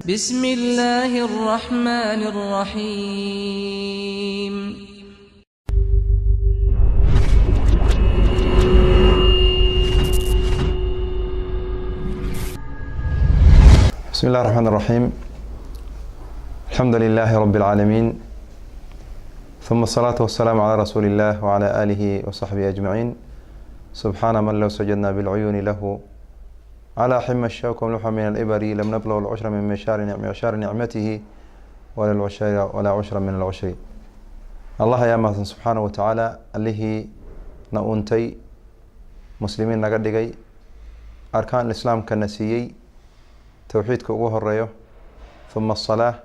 بسم الله الرحمن الرحيم. بسم الله الرحمن الرحيم، الحمد لله رب العالمين، ثم الصلاة والسلام على رسول الله وعلى آله وصحبه أجمعين. سبحان من لو سجدنا بالعيون له على حمى الشوك وملوحة من الإبر لم نبلغ العشر من معشار نعمته ولا العشر ولا عشر من العشر. Allah ayaa mahadsan subxaana wa tacaala, allihii na uuntay, muslimiin naga dhigay, arkaan islaamka na siiyey, towxiidka ugu horeeyo, huma asalaa,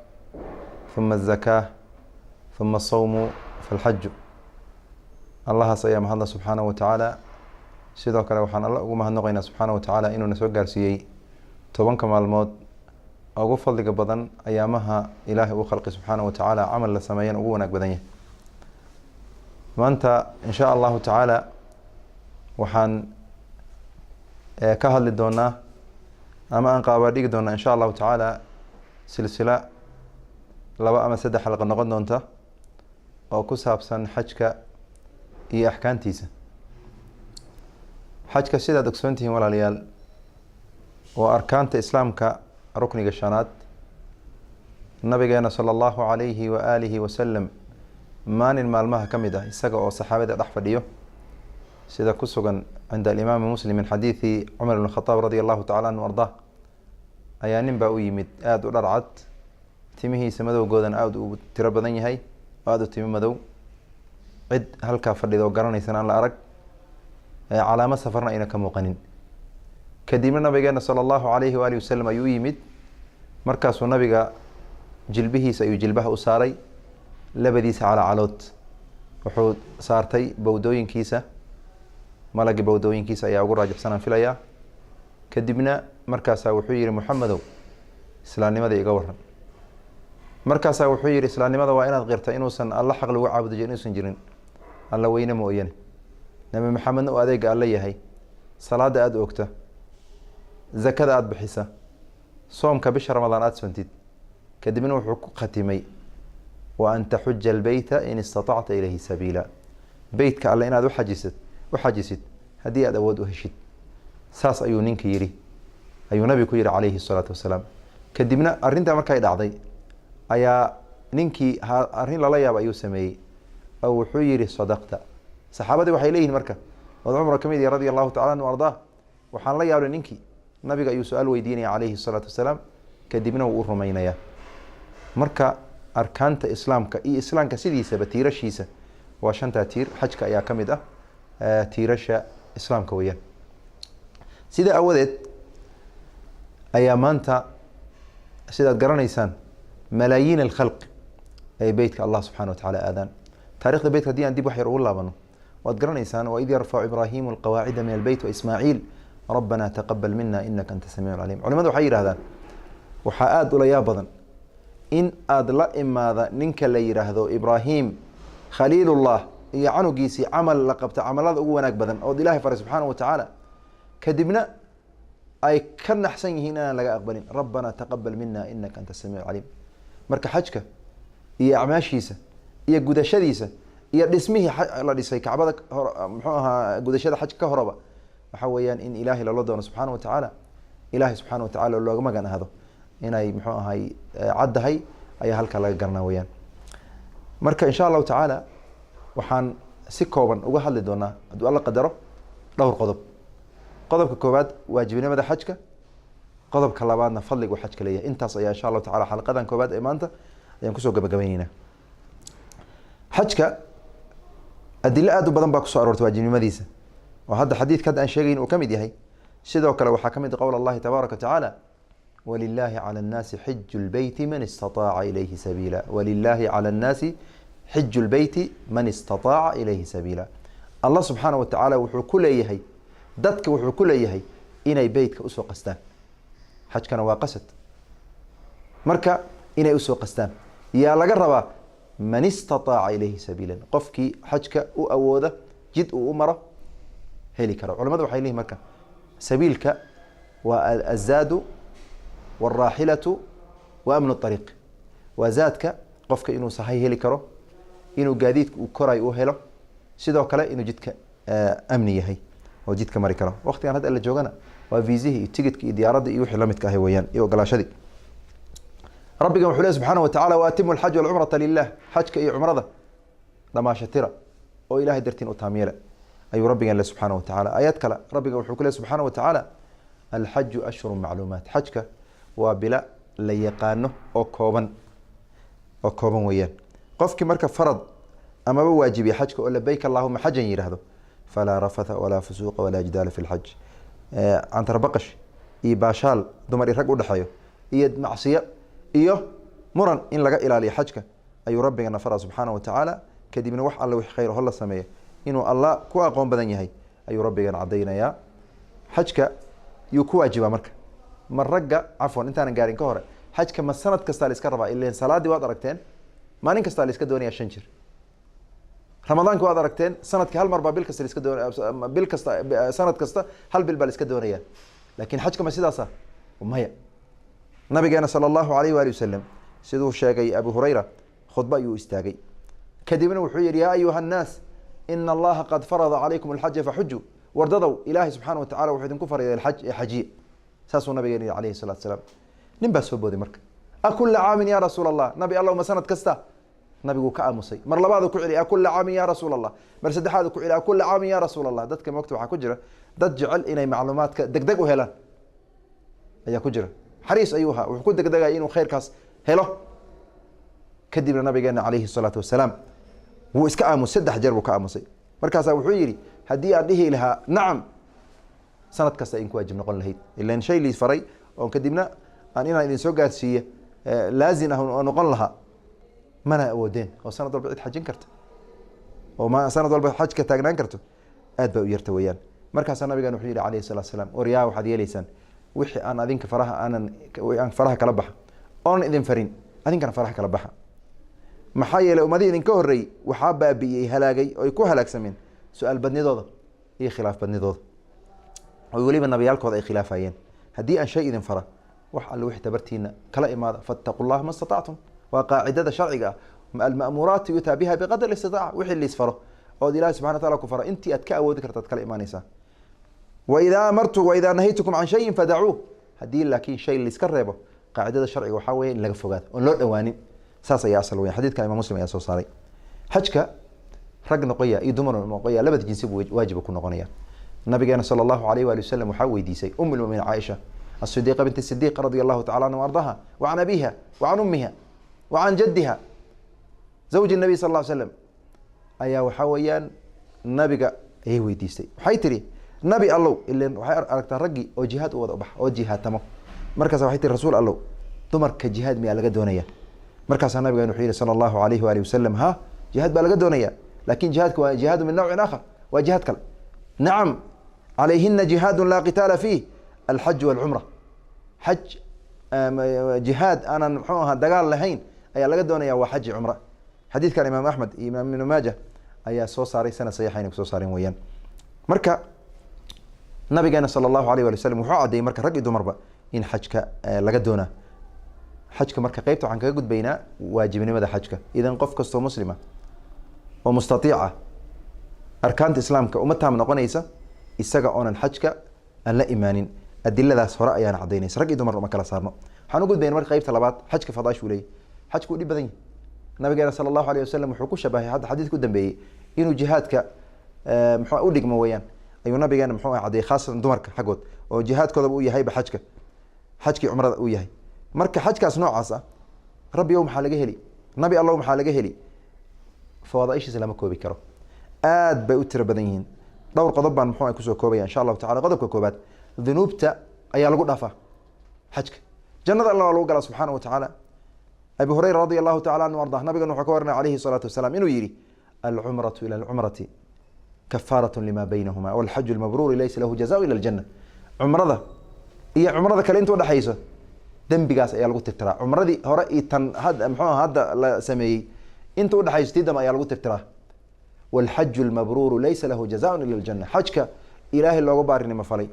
huma azakaa, huma asawmu falxaju. Allahaas ayaa mahadla subxaana wa tacaala. Sidoo kale waxaan alla ugu mahadnaqaynaa subxaana wa tacaala inuuna soo gaarsiiyey 10ka maalmood ugu fadliga badan ayaamaha Ilaahay uu khalqi subxaana wa tacaala, camal la sameeyana ugu wanaag badan yahay. Maanta in sha Allahu tacaala waxaan ka hadli doonaa ama aan qaabaa dhigi doonaa in sha Allahu tacaala silsila 2 ama 3 xalqa noqon doonta oo ku saabsan xajka iyo axkaamtiisa. Xajka, sidaad ogsoon tihiin walaalayaal, waa arkaanta islaamka rukniga shanaad. Nabigeena sala Allahu calayhi wa aalihi wasalam maalin maalmaha ka mid ah, isaga oo saxaabada dhex fadhiyo, sida ku sugan cinda alimaami Muslim min xadiidi Cumar ibn Khataab radi Allahu tacala anhu ardaa, ayaa nin baa u yimid aada u dharcad, timihiisa madowgoodana aada u tiro badan yahay oo aada u timo madow. Cid halkaa fadhida oo garanaysana aan la arag, calaamo safarna ayna ka muuqanin. Kadibna nabigeena sala Allahu calayhi waalihi wasalam ayuu u yimid. Markaasuu nabiga jilbihiisa ayuu jilbaha u saaray, labadiisa calacalood wuxuu saartay bowdooyinkiisa, malagii bowdooyinkiisa ayaa ugu raajixsanaan filayaa. Kadibna markaasaa wuxuu yihi: "Muxamedow, islaamnimada iga waran." Markaasaa wuxuu yihi: "Islaamnimada waa inaad qirta inuusan Alla xaq lagu caabudo inuusan jirin Alla weyne mooyane, Nabi Maxamedna uu adeega Alla yahay, salaada aada ogta, zakada aada bixisa, soomka bisha Ramadaan aada soontid." Kadibna wuxuu ku khatimay: "Wa an taxuja albeyta in istatacta ilayhi sabiila", beytka Alle inaad u xajisid haddii aad awood u heshid. Saas ayuu ninka yidhi, ayuu nabigu ku yihi calayhi salaatu wasalaam. Kadibna arrintaa markay dhacday ayaa ninkii arrin lala yaaba ayuu sameeyey oo wuxuu yihi: "Sadaqta." Saxaabadii waxay leeyihin marka, ood Cumar ka mid yahi radia Allahu tacala anhu ardaa, "Waxaan la yaabnay ninkii nabiga ayuu su-aal weydiinaya calayhi salaatu wasalaam, kadibna wuu u rumaynayaa." Marka arkaanta islaamka iyo islaamka sidiisaba tiirashiisa waa shantaa tiir. Xajka ayaa ka mid ah tiirasha islaamka weeyaan. Sidaa awadeed ayaa maanta, sidaad garanaysaan, malaayiin alkhalq ay beytka Allah subxana wa tacala aadaan. Taarikhda beytka haddii aan dib wax yar ugu laabano, waad garanaysaan: "Waid yarfacu Ibraahimu alqawaacida min albeyt waismaaciil rabbana taqabal mina inaka anta samiicu caliim. Culimadu waxay yidhahdaan, waxaa aada ula yaab badan in aada la imaada ninka la yidhaahdo Ibraahim Khaliilullah iyo canugiisii camal la qabta camalada ugu wanaag badan ood Ilahay faray subxaana wa tacaala, kadibna ay ka naxsan yihiin inaan laga aqbalin "rabbana taqabal mina inaka anta samiicu caliim". Marka xajka iyo acmaashiisa iyo gudashadiisa iyo dhismihii la dhisay Kacbada, muxuu ahaa, gudashada xajka ka horaba, waxa weeyaan in Ilaahay lala doono subxaana wa tacaala, Ilahay subxaana wa tacala looga magan ahdo inay muxuu ahay caddahay ayaa halkaa laga garanaa weyaan. Marka insha Allahu tacaala waxaan si kooban uga hadli doonaa, hadduu Alla qadaro, dhowr qodob. Qodobka koowaad, waajibnimada xajka. Qodobka labaadna, fadliga uu xajka leeyahay. Intaas ayaa insha Allahu tacala xalqadan koowaad ee maanta ayaan kusoo gabagabayneynaa. Xajka adilo aad u badan baa kuso aroortay waajibnimadiisa, oo hadda xadiidka hadda aan sheegayn uu ka mid yahay. Sidoo kale waxaa ka mid qowl Allahi tabaaraka wa tacaala: "Walilahi cala annaasi xiju lbeyti man istataaca ilayhi sabiila". "Walilahi cala annaasi xiju lbeyti man istataaca ilayhi sabiila". Allah subxaana wa tacaala wuxuu ku leeyahay dadka, wuxuu ku leeyahay inay beytka usoo qastaan. Xajkana waa qasad. Marka inay usoo qastaan yaa laga rabaa? "Man istataaca ilayhi sabiila", qofkii xajka u awooda, jid uu u maro heli karo. Culamadu waxay leeyihin marka sabiilka waa azaadu wاlraaxilatu. Wa amnu ariiq waa zaadka qofka inuu sahay heli karo, inuu gaadiidka uu koray uu helo, sidoo kale inuu jidka amni yahay oo jidka mari karo. Waqtigan hadda la joogana waa viisihii iyo tigidka iyo diyaaradda iyo wixii lamidka ahay weeyaan, iyo ogolaashadii. Rabbigan wuxuu ley subxaana wa tacala: "Waatimu alxaj walcumrata lilah." Xajka iyo cumrada dhamaashatira oo Ilahay dartiin u taamyeela, ayuu rabbigan le subxaana wa tacala. Aayad kale rabbigan wuxuu ku ley subxaana wa tacaala: "Alxaju ashhuru macluumaat." Xajka waa bila la yaqaano oo kooban, oo kooban weeyaan. Qofkii marka farad amaba waajibiya xajka oo "labeyk allahuma xajan" yihahdo, falaa rafatha walaa fusuuqa walaa jidaala fi lxaj, cantarbaqash iyo baashaal dumar iyo rag udhexeeyo iyo macsiyo iyo muran in laga ilaaliyo xajka ayuu rabbigana fara subxaana wa tacaala. Kadibna wax alle wix khayr ho la sameeya inuu Allah ku aqoon badan yahay ayuu rabbigana caddaynayaa. Xajka yuu ku waajibaa marka? Ma ragga, cafwan, intaanan gaarin ka hore, xajka ma sanad kastaa la iska rabaa? Ilen salaadii waad aragteen, maalin kastaa la iska doonaya shan jir. Ramadaanka waad aragteen, sanadki hal mar baa bil kasta la iska doon, bil kasta, sanad kasta hal bil baa la iska doonaya. Lakin xajka ma sidaasa? Maya. Nabigeena sala allahu alayh waali wasalam, siduu sheegay Abu Hurayra, khudba ayuu istaagay, kadibna wuxuu yihi: "Yaa ayuha annaas, ina Allaha qad farada calaykum alxaja faxujuu." Wardadow, Ilaahay subxaana wa tacala wuxuu idinku farayay alxaj ee xajiye. Saasuu nabigeena yihi alayhi salatu salaam. Nin baa soo booday marka: "Akula caamin ya rasuul Allah?" Nabi Alla, ma sanad kasta? Nabiguu ka aamusay. Mar labaadu ku celi: "Akula caamin ya rasuul Allah?" Mar saddexaadu ku celi: "Akula caamin ya rasuul Allah?" Dadka mogta waxaa ku jira dad jecel inay macluumaadka degdeg u helaan ayaa ku jira. Xariis ayuu ahaa, wuxuu ku degdegaya inuu khayrkaas helo. Kadibna nabigeena calayhi salaatu wasalaam wuu iska aamusay. Saddex jeer buu ka aamusay. Markaasaa wuxuu yidhi: "Haddii aan dhihi lahaa nacam, sanad kasta idinku waajib noqon lahayd. Ilan shay lii faray oon kadibna aan inaan idin soo gaarsiiye laazim ah oo noqon lahaa, mana awoodeen oo sanad walba cid xajin karta oo ma sanad walba xajka taagnaan karto aad baa u yarta weeyaan." Markaasaa nabigan wuxuu yihi alayhi salatu salaam: "Waryaa, waxaad yeeleysaan wixii aan adinka faraha aanan aan faraha kala baxa oonan idin farin, adinkana faraha kala baxa. Maxaa yeelay ummadihii idinka horreeyey waxaa baabi'iyey, halaagay oy ku halaagsameen su-aal badnidooda iyo khilaaf badnidooda, oo weliba nabiyaalkooda ay khilaafayeen. Haddii aan shay idin fara, wax alle wixii tabartiina kala imaada. Fattaqu llaha ma istatactum." Waa qaacidada sharciga ah: alma'muuraat yutaa biha biqadr istitaaca. Wixii liis faro ood Ilahi subxana wa taala ku faro, intii aad ka awoodi karta ad kala imaanaysaa. Waidaa amartu waidaa nahaytukum can shayin fadacuuh. Haddii laakiin shay laiska reebo, qaacidada sharciga waxaa weya in laga fogaado oon loo dhowaanin. Saas ayaa asal weyan. Xadidka Imam Muslim ayaa soo saaray. Xajka rag noqoya iyo dumar noqoya, labada jinsi buu waajiba ku noqonaya. Nabigeena sala allahu alayh waali wasalam waxaa weydiisay um lmuminiin Caaisha asidiiqa bint Sidiiq radia allahu tacala anhu ardaha, wa can abiha wa can ummiha wa can jaddiha zawji nabiy sal ll slam, ayaa waxaa weeyaan nabiga ayay weydiistay. Waxay tihi: "Nabi Allow," ilen waxay aragtaa raggii oo jihaad u wada bax oo jihaadtamo. Markaasa waxay tihi: "Rasuul Allow, dumarka jihaad miyaa laga doonaya?" Markaasaa nabigan wuxuu yihi sala allahu alayhi waali wasalam: "Ha, jihaad baa laga doonaya, lakin jihaadka waa jihaadu min nawcin aakhar, waa jihaad kale. Nacam, calayhina jihaadu laa qitaala fiih, alxaj walcumra." Xaj, jihaad aanan muxuu ahaa dagaal lahayn ayaa laga doonaya, waa xaji, cumra. Xadiidkan Imaam Axmed iyo Imaam Ibnu Maaja ayaa soo saaray, sanad saxiixayna kusoo saareen weeyaan. Marka nabigeena sala allahu alayh wali wasalam wuxuu caddeeyey marka rag iyo dumarba in xajka laga doonaa. Xajka marka qeybta waxaan kaga gudbaynaa waajibnimada xajka. Idan qof kastoo muslima oo mustatiica, arkaanta islaamka uma taam noqonaysa isaga oonan xajka aan la imaanin. Adiladaas hore ayaana cadaynaysa. Rag iyo dumar uma kala saarno. Waxaan u gudbayna marka qeybta labaad, xajka fadaash uu leeyahy. Xajku uu dhib badan yahy. Nabigeena sala allahu alayh wasalam wuxuu ku shabahay hadda xadiidka u dambeeyey inuu jihaadka muxuu u dhigmo weeyaan, ayuu nabigeena muxuu ah caddeeyey, khaasatan dumarka xaggood oo jihaadkoodaba uu yahayba xajka, xajkii cumrada uu yahay. Marka xajkaas noocaas ah, rabbi ow, maxaa laga heli? Nabi Allow, maxaa laga heli? Fawaaishiisa lama koobi karo, aad bay u tiro badan yihiin. Dhowr qodob baan muxuu kusoo koobaya insha allahu tacala. Qodobka koobaad, dunuubta ayaa lagu dhaafaa xajka, jannada Alla waa lagu galaa subxaana wa tacaala. Abi Hurayra radi allahu tacala anhu ardah, nabigan wuxuu ka warinay alayhi salaatu wasalaam inuu yihi: "Alcumratu ila alcumrati kafaarat lima baynahuma, walxaju lmabruuri laysa lahu jaza ila aljanna." Cumrada iyo cumrada kale inta udhexayso dembigaas ayaa lagu tirtiraa. Cumradii hore iyo tan had muxuu hadda la sameeyey inta udhexayso tii dambe ayaa lagu tirtiraa. Walxaju lmabruuru laysa lahu jazaun ila aljanna. Xajka Ilaahay looga baarinimo falay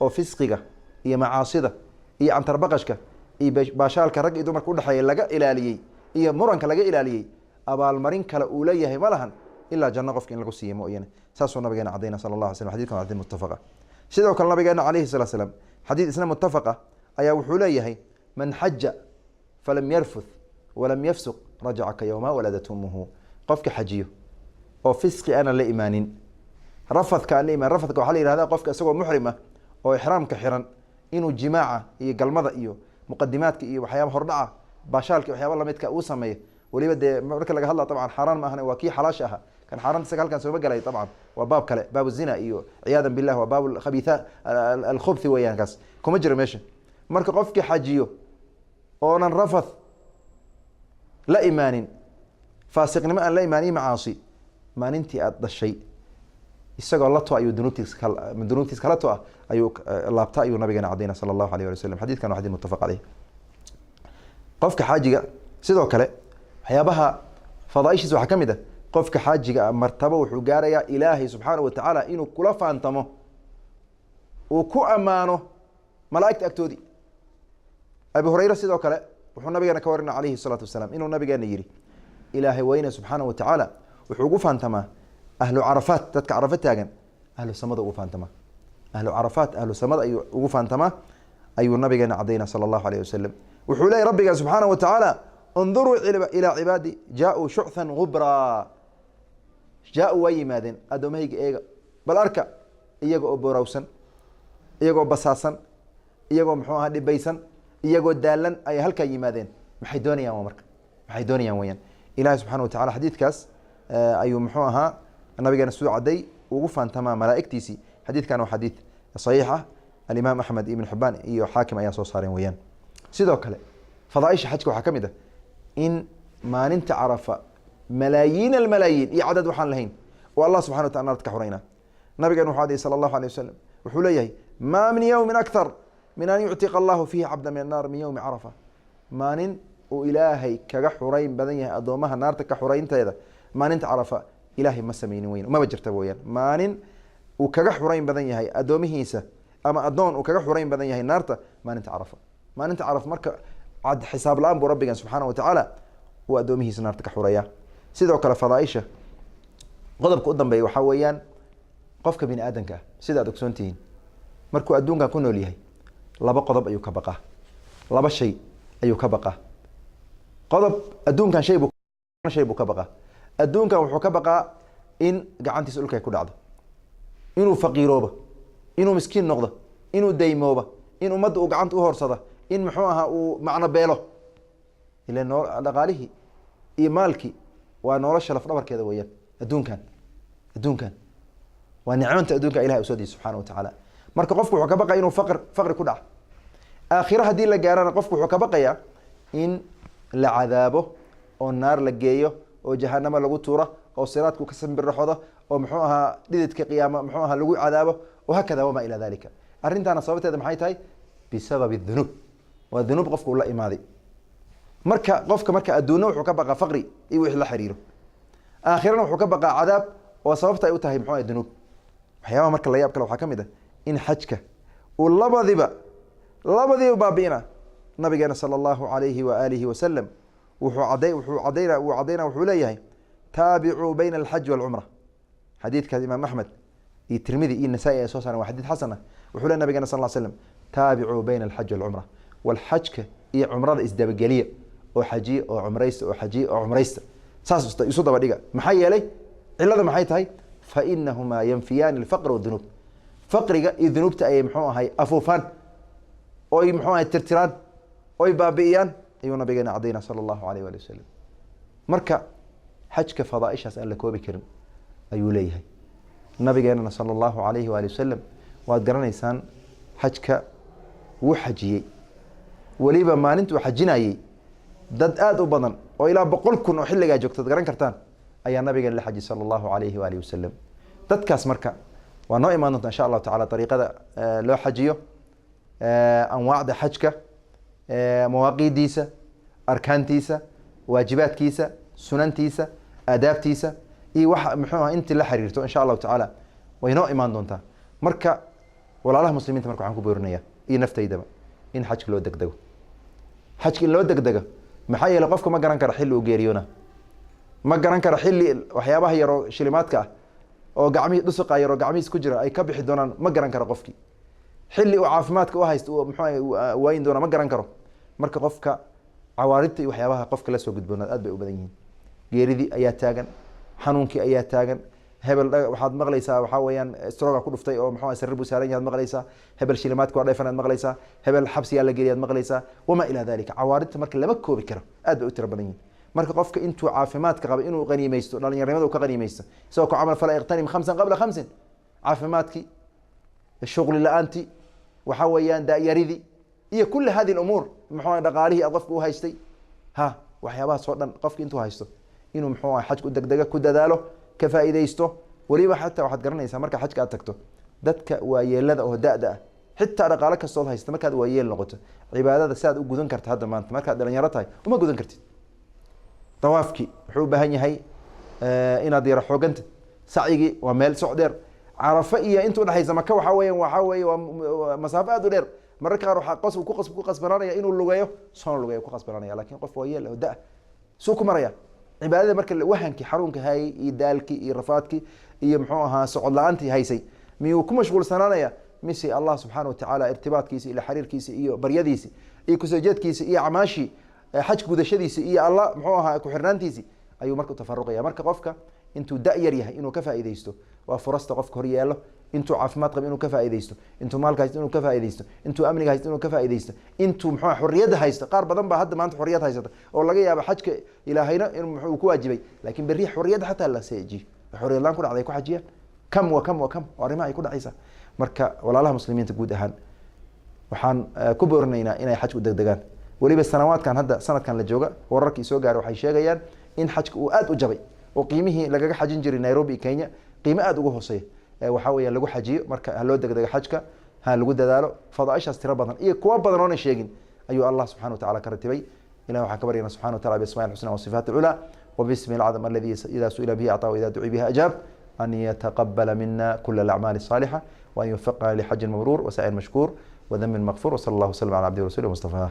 oo fisqiga iyo macaasida iyo cantarbaqashka Iyo baashaalka rag iyo dumarka udhexeeya laga ilaaliyey iyo muranka laga ilaaliyey, abaalmarin kale uu leeyahay ma lahan ilaa janno qofka in lagu siiya mooyane. Saasuu nabigeena cadayna sala Allah alay slam. Xadidkan waa xadid muttafaqa. Sidoo kale nabigeena calayhi salatu slam xadiid isna muttafaqa ayaa wuxuu leeyahay: man xaja falam yarfuth walam yafsuq rajaca ka yowma waladat ummuhu. Qofka xajiyo oo fisqi aanan la imaanin, rafadka aan la imaan. Rafadka waxaa la yihahda qofka isagoo muxrim ah oo ixraamka xiran inuu jimaaca iyo galmada iyo muqadimaadka iyo waxyaaba hordhaca, baashaalka iyo waxyaaba lamidka uu sameeyo. Weliba dee marka laga hadla dabcan xaaraan ma ahna, waa kii xalaasha ahaa. Kan xaaraanta isaga halkan sooma galay dabcan, waa baab kale, baab zina iyo ciyaadan billah, waa baab khabiitha alkhubthi weeyaan, kaas kuma jiro meesha. Marka qofkii xajiyo oonan rafath la imaanin, faasiqnimo aan la imaanin, macaasi, maalintii aad dhashay isagoo la to ayuu dunuubtiis dunuubtiis kala to ah ayuu laabta, ayuu nabigeena cadayna sala Allahu alayh ali wasalam. Xadidkan waa xadid muttafaq caleyh. Qofka xaajiga sidoo kale waxyaabaha fadaaishiisa waxaa ka mid ah, qofka xaajiga ah martabo wuxuu gaarayaa Ilaahay subxaana wa tacaala inuu kula faantamo, uu ku ammaano malaa'igta agtoodii. Abi Hurayra sidoo kale wuxuu nabigeena ka warina calayhi salaatu wasalaam inuu nabigeena yihi: Ilaahay weyne subxaana wa tacaala wuxuu ugu faantamaa ahlu Carafaat, dadka Carafa taagan, ahlu samada ugu faantamaa. Ahlu Carafaat, ahlu samada ayuu ugu faantamaa, ayuu nabigeena cadayna sala Allahu alayh wasalam. Wuxuu leeyay rabbiga subxaana wa tacaala: unduruu ilaa cibaadi jaa-uu shuchan gubraa. Jaa-uu, waa yimaadeen addoomahayga, eega bal arka, iyaga oo boorawsan, iyagoo basaasan, iyagoo muxuu ahaa dhibaysan, iyagoo daalan ayay halkaa yimaadeen. Maxay doonayaan? Waa marka maxay doonayaan weyaan. Ilahi subxana wa tacala xadiidkaas ayuu muxuu ahaa nabigeena suu cadday ugu faantamaa malaa'igtiisii. Xadiidkan waa xadiid saxiix ah, Alimaam Axmed, Ibn Xibaan iyo Xaakim ayaa soo saareen weyaan. Sidoo kale fadaaisha xajka waxaa ka mid ah in maalinta Carafa malaayiin almalaayiin iyo cadad waxaan lahayn oo Allah subxana wa tacala naarta ka xurayna. Nabigeena wuxuu adiyay sala Allahu alay wasalam, wuxuu leeyahay: maa min yowmin akthar min an yuctiqa Allahu fiihi cabda min annaar min yowmi Carafa. Maalin uu Ilaahay kaga xurayn badan yahay addoomaha naarta ka xuraynteeda maalinta Carafa Ilaahay ma sameynin weyn, maba jirta weyaan. Maalin uu kaga xurayn badan yahay addoomihiisa ama addoon uu kaga xurayn badan yahay naarta maalinta Carafa. Maalinta Carafa marka cad xisaab la-aan buu rabbigan subxaana wa tacaala uu addoomihiisa naarta ka xuraya. Sidoo kale fadaaisha qodobka u dambeeya waxaa weeyaan, qofka bini aadamka ah, sida ad ogsoon tihiin, markuu adduunkan ku nool yahay laba qodob ayuu ka baqaa, laba shay ayuu ka baqaa. Qodob adduunkan shay buu shay buu ka baqaa. Adduunkan wuxuu ka baqaa in gacantiisa dhulka ay ku dhacdo, inuu faqiiroobo, inuu miskiin noqdo, inuu daymoobo, in ummadda uu gacanta uhorsada, in muxuu ahaa uu macno beelo. Ila noo dhaqaalihii iyo maalkii waa nolosha laf dhabarkeeda weeyaan. Adduunkan waa nicmanta adduunka Ilahay u soo diiy subxana wa tacaala. Marka qofku wuxuu ka baqaya inuu faqri ku dhaco. Aakhiro haddii la gaarana qofku wuxuu ka baqayaa in la cadaabo oo naar la geeyo oo jahanamo lagu tuuro oo siraadku ka sambiraxodo oo muxuu ahaa dhididka qiyaama muxuu ahaa lagu cadaabo wahakada wamaa ilaa dalika. Arrintaana sababteeda maxay tahay? Bisababi dunuub, waa dunuub qofku ula imaaday. Marka qofka marka adduunna wuxuu ka baqaa faqri iyo wixii la xiriiro, aakhirana wuxuu ka baqaa cadaab oo sababta ay u tahay muxuu ahay dunuub. Waxyaabaha marka la yaab kale waxaa ka mid ah in xajka uu labadiiba baabi'ina. Nabigeena sala Allahu alayhi wa aalihi wasalam wuxuu caday wuxuu cadayna wuu caddayna, wuxuu leeyahay: taabicuu bayna alxaji walcumra. Xadiidkaas Imaam Axmed iyo Tirmidi iyo Nasaa-i ay soo saaren, waa xadiid xasan ah. Wuxuu ley nabigena sal l slam: taabicuu bayna alxaji walcumra, walxajka iyo cumrada isdabageliya oo xajiye oo cumraysta oo xajiye oo cumraysta, saas isu daba dhiga. Maxaa yeelay, cilada maxay tahay? Fa inahumaa yanfiyaani alfaqra wadunuub. Faqriga iyo dunuubta ayay muxuu ahay afuufaan oy muxuu ahay tirtiraan oy baabi'iyaan, ayuu nabigeena cadayna sala Allahu alayh waali wasalam. Marka xajka fadaaishaas aan la koobi karin ayuu leeyahay. Nabigeenana sala Allahu alayhi waali wasalam, waad garanaysaan, xajka wuu xajiyey. Weliba maalintuu xajinayey dad aada u badan oo ilaa 100,000 oo xilligaa joogtaad garan kartaan ayaa nabigeena la xajiyay sala Allahu alayhi waalihi wasalam. Dadkaas marka waa noo imaan doonta insha Allahu tacala dariiqada loo xajiyo, anwaacda xajka, mawaaqiidiisa, arkaantiisa, waajibaadkiisa, sunantiisa, aadaabtiisa iyo waxa muxuu aha intii la xiriirto, insha Allahu tacaala way noo imaan doontaa. Marka walaalaha muslimiinta marka waxaan ku boorinaya iyo naftaydaba in xajka loo degdego. Xajka in loo degdego, maxaa yeeley qofka ma garan karo xilli uu geeriyoona, ma garan karo xilli waxyaabaha yaroo shilimaadka ah oo gacmihii dhusuqa yaroo gacmihiis ku jira ay ka bixi doonaan, ma garan karo qofkii xilli uu caafimaadka u haysto muxuu waayin doona, ma garan karo. Marka qofka cawaaridta iyo waxyaabaha qofka lasoo gudboonaad aad bay u badan yihiin. Geeridii ayaa taagan, xanuunkii ayaa taagan. Hebel waxaad maqlaysaa waxaa weeyaan stroga ku dhuftay oo muxuu sarir buu saaran yahay ad maqlaysaa. Hebel shilimaadka waa dheefan aad maqlaysaa. Hebel xabsiyaa la geliya ad maqlaysaa, wamaa ilaa dalika. Cawaaridta marka lama koobi karo, aad bay u tiro badan yihin. Marka qofka intuu caafimaadka qaba inuu qaniimeysto, dhalinyaranimada uu ka qaniimeysto, isagoo ku camal fala iqtanim khamsan qabla khamsin. Caafimaadkii, shuqli la-aantii, waxaa weeyaan da-yaridii iyo kuli hadi umuur, muxuu dhaqaalihii aad qofka u haystay, ha waxyaabahaas oo dhan qofka intuu haysto inuu muxuu aha xajka u degdega, ku dadaalo, ka faa'iidaysto. Weliba xataa waxaad garanaysaa marka xajka aad tagto, dadka waayeelada oo da-da ah, xitaa dhaqaalo kastood haysta, markaad waayeel noqoto cibaadada si aad u gudan karta hadda maanta markaad dhalinyaro tahay uma gudan kartid. Dawaafkii wuxuu u baahan yahay inaad yaro xooganta, sacyigii waa meel soc dheer, Carafo iyo inta udhexaysa Maka waxaa weya waxaa weeye waa masaafo aad u dheer. Mararka qaar waxaa qos ku qasbananaya inuu lugeeyo, soona lugeeyo ku qasbananaya. Lakin qof waayeel oo da suu ku maraya cibaadada, marka wahankii xanuunka hayay iyo daalkii iyo rafaadkii iyo muxuu ahaa socod la-aantii haysay, miyuu ku mashquulsanaanaya mise Allah subxaana watacaala irtibaadkiisi ila xiriirkiisi iyo baryadiisi iyo kusoo jeedkiisi iyo acmaashii xaj gudashadiisi iyo Allah muxuu ahaa ku-xirnaantiisi ayuu marka utafaruqaya? Marka qofka intuu da-yar yahay inuu ka faa'iidaysto waa furasta qofka hor yaallo. Intuu caafimaad qabo inuu ka faa'iidaysto, intuu maalka haysto inuu ka faa'iidaysto, intuu amniga haysto inuu ka faa'iidaysto, intuu muxuu xorriyadda haysto. Qaar badan baa hadda maanta xorriyad haysata oo laga yaabo xajka Ilaahayna in muxuu ku waajibay, laakiin berri xorriyadda xataa la seejiyo, xorriyad laan ku dhacday ay ku xajiyaan. Kam wa kam wa kam oo arrimaha ay ku dhacaysa. Marka walaalaha muslimiinta guud ahaan waxaan ku boorinaynaa inay xajka u degdegaan. Weliba sanawaadkan hadda sanadkan la jooga, wararkii soo gaaray waxay sheegayaan in xajka uu aad u jabay oo qiimihii lagaga xajin jiray Nairobi iyo Kenya qiimo aada uga hooseeya waxaa weya lagu xajiyo. Marka ha loo degdego xajka, ha lagu dadaalo. Fadaaishaas tiro badan iyo kuwo badan oona sheegin ayuu Allah subxana wa tacala ka ratibay. Ilahi waxaan ka baryana subxana wa tacala biasma'i alxusna wa sifaat alculaa wa bismi alcadam aladi ida su'ila bihi actaa wa ida duci bihi ajaab an yataqabala mina kula alacmaali asaalixa wa an yuwafiqana lixajin mabruur wa sa'in mashkuur wa dambin maqfuur. Wa sala allahu wasalam ala abdihi rasuli mustafa.